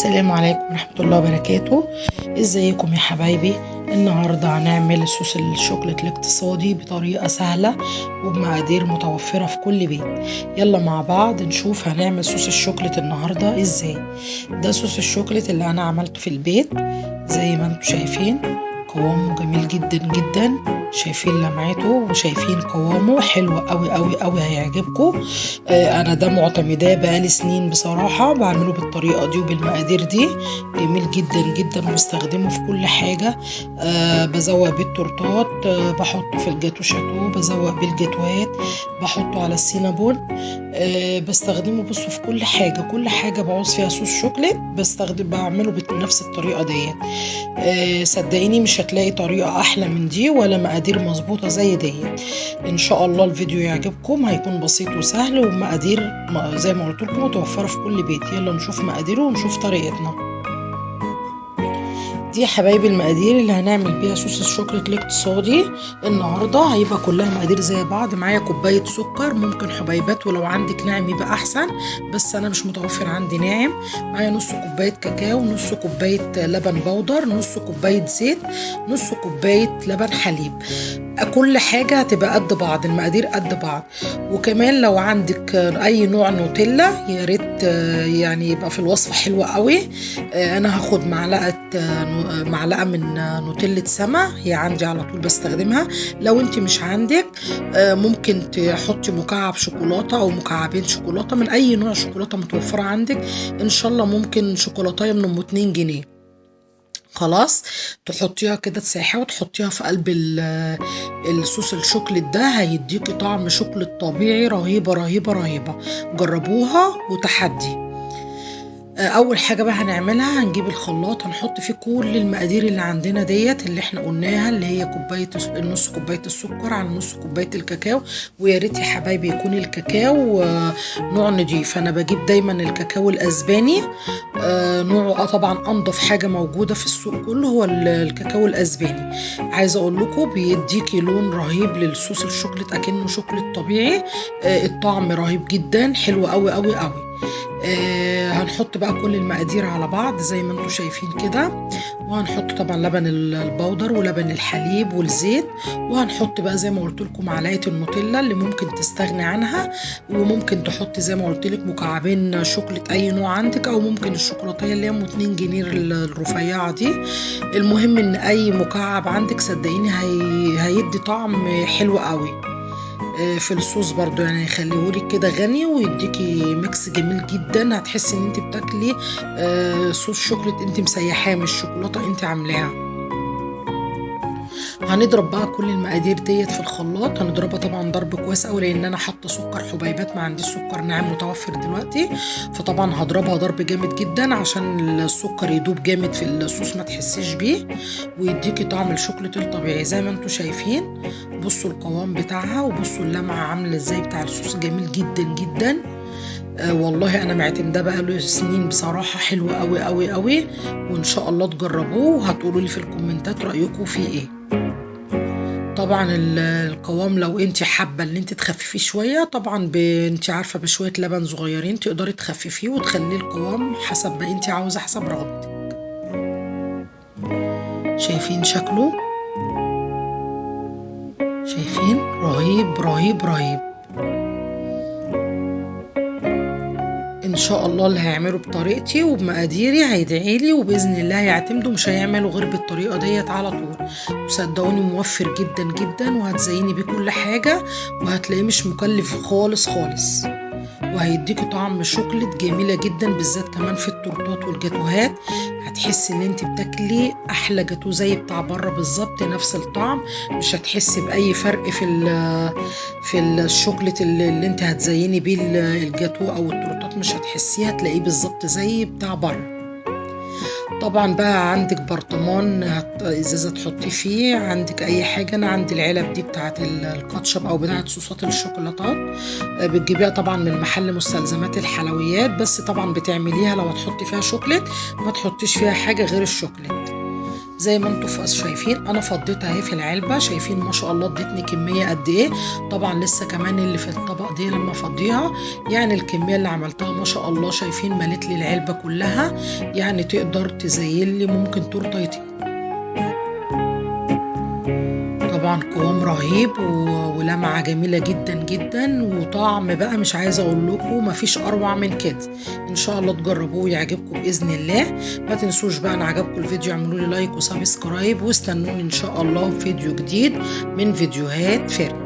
السلام عليكم ورحمة الله وبركاته. ازيكم يا حبايبي؟ النهاردة هنعمل صوص الشوكولاتة الاقتصادي بطريقة سهلة وبمقادير متوفرة في كل بيت. يلا مع بعض نشوف هنعمل صوص الشوكولاتة النهاردة ازاي. ده صوص الشوكولاتة اللي انا عملته في البيت، زي ما انتم شايفين قوامه جميل جدا جدا، شايفين لمعته وشايفين قوامه حلو قوي قوي قوي، هيعجبكم. انا ده معتمداه بقالي سنين بصراحة، بعمله بالطريقة دي وبالمقادير دي، جميل جدا جدا وبستخدمه في كل حاجة. بزوق بيه التورتات، بحطه في الجاتو شاتو، بزوق بيه الجاتوهات، بحطه على السينابون، بستخدمه بصوا في كل حاجة. كل حاجة بعوز فيها صوص شوكليت بستخدم، بعمله بنفس الطريقة ديت. صدقيني مش هتلاقي طريقه احلى من دي ولا مقادير مظبوطة زي ديت. ان شاء الله الفيديو يعجبكم، هيكون بسيط وسهل ومقادير زي ما قلت لكم متوفرة في كل بيت. يلا نشوف مقاديره ونشوف طريقتنا. دي يا حبايبي المقادير اللي هنعمل بيها صوص الشوكولاتة الاقتصادي النهارده، هيبقى كلها مقادير زي بعض. معايا كوباية سكر، ممكن حبيبات ولو عندك ناعم يبقى احسن، بس انا مش متوفر عندي ناعم. معايا نص كوباية كاكاو، نص كوباية لبن بودر، نص كوباية زيت، نص كوباية لبن حليب. كل حاجة هتبقى قد بعض، المقادير قد بعض. وكمان لو عندك اي نوع نوتيلا يا ريت يعني يبقى في الوصفة حلوة قوي. انا هاخد معلقه من نوتيلا سما، هي عندي على طول بستخدمها. لو انت مش عندك ممكن تحطي مكعب شوكولاتة او مكعبين شوكولاتة من اي نوع شوكولاتة متوفرة عندك. ان شاء الله ممكن شوكولاتة من ام 2 جنيه، خلاص تحطيها كده تسيحيها وتحطيها في قلب الصوص الشوكولاتة ده، هيديكي طعم شوكولاتة طبيعي رهيبة رهيبة رهيبة. جربوها وتحدي. اول حاجة بقى هنعملها، هنجيب الخلاط هنحط فيه كل المقادير اللي عندنا ديت اللي احنا قلناها، اللي هي كوباية نص كوباية السكر على نص كوباية الكاكاو. ويا ريت يا حبايبي يكون الكاكاو نوع نضيف، انا بجيب دايما الكاكاو الاسباني، نوعه طبعا انضف حاجة موجودة في السوق كله هو الكاكاو الاسباني. عايزه اقول لكم بيديكي لون رهيب للصوص الشوكولاتة اكنه شوكولاتة طبيعي، الطعم رهيب جدا، حلو قوي قوي قوي. هنحط بقى كل المقادير على بعض زي ما انتم شايفين كده، وهنحط طبعا لبن البودر ولبن الحليب والزيت، وهنحط بقى زي ما قلت لكم معلقه النوتيلا اللي ممكن تستغني عنها، وممكن تحطي زي ما قلت لك مكعبين شوكولاتة اي نوع عندك، او ممكن الشوكولاتة اللي هي ام 2 جنيه الرفيعة دي. المهم ان اي مكعب عندك صدقيني هيدي طعم حلو قوي في الصوص برضو، يعني يخليهولك كده غني ويديكي mix جميل جدا. هتحسي ان انت بتاكلي صوص شوكولاتة انت مسيحاه مش شوكولاتة انت عاملاها. هنضرب بقى كل المقادير ديت في الخلاط، هنضربها طبعا ضرب كويس قوي لان انا حاطه سكر حبيبات، ما عنديش سكر ناعم متوفر دلوقتي، فطبعا هضربها ضرب جامد جدا عشان السكر يدوب جامد في الصوص ما تحسيش بيه، ويديكي طعم الشوكولاتة الطبيعي زي ما انتم شايفين. بصوا القوام بتاعها وبصوا اللمعة عامله ازاي بتاع الصوص، جميل جدا جدا. والله انا معتمدة بقى له سنين بصراحة، حلو قوي قوي قوي، وان شاء الله تجربوه وهتقولوا لي في الكومنتات رايكم فيه ايه. طبعا القوام لو انت حابة ان انت تخففيه شوية، طبعا انت عارفه بشوية لبن صغيرين تقدري تخففيه وتخليه القوام حسب ما انت عاوزه، حسب رغبتك. شايفين شكله؟ شايفين؟ رهيب رهيب رهيب. ان شاء الله اللي هيعمله بطريقتي وبمقاديري هيدعيلي وباذن الله هيعتمدوا، مش هيعملوا غير بالطريقة ديت على طول. وصدقوني موفر جدا جدا، وهتزيني بيه كل حاجة، وهتلاقيه مش مكلف خالص خالص، وهيديكي طعم شوكولاتة جميلة جدا، بالذات كمان في التورتات والجاتوهات. هتحسي ان انت بتاكلي احلى جاتوه زي بتاع بره بالظبط، نفس الطعم، مش هتحسي باي فرق في الشوكولاتة اللي انت هتزيني بيه الجاتوه او التورتات، مش هتحسيها، هتلاقيه بالظبط زي بتاع بره. طبعا بقى عندك برطمان ازازة تحطي فيه، عندك اي حاجة. انا عندي العلب دي بتاعه الكاتشب او بتاعه صوصات الشوكولاتات، بتجيبيها طبعا من محل مستلزمات الحلويات، بس طبعا بتعمليها لو هتحطي فيها شوكولات ما تحطيش فيها حاجة غير الشوكولات. زي ما انتم شايفين انا فضيتها اهي في العلبة، شايفين ما شاء الله ادتني كمية قد ايه. طبعا لسه كمان اللي في الطبق دي لما افضيها، يعني الكمية اللي عملتها ما شاء الله شايفين ملت لي العلبة كلها، يعني تقدر تزين لي ممكن تورتيتين. طبعا قوام رهيب ولمعة جميلة جدا جدا، وطعم بقى مش عايزة اقول لكم، مفيش اروع من كده. ان شاء الله تجربوه ويعجبكم باذن الله. ما تنسوش بقى ان عجبكم الفيديو اعملوا لي like و subscribe، واستنوني ان شاء الله في فيديو جديد من فيديوهات فرق.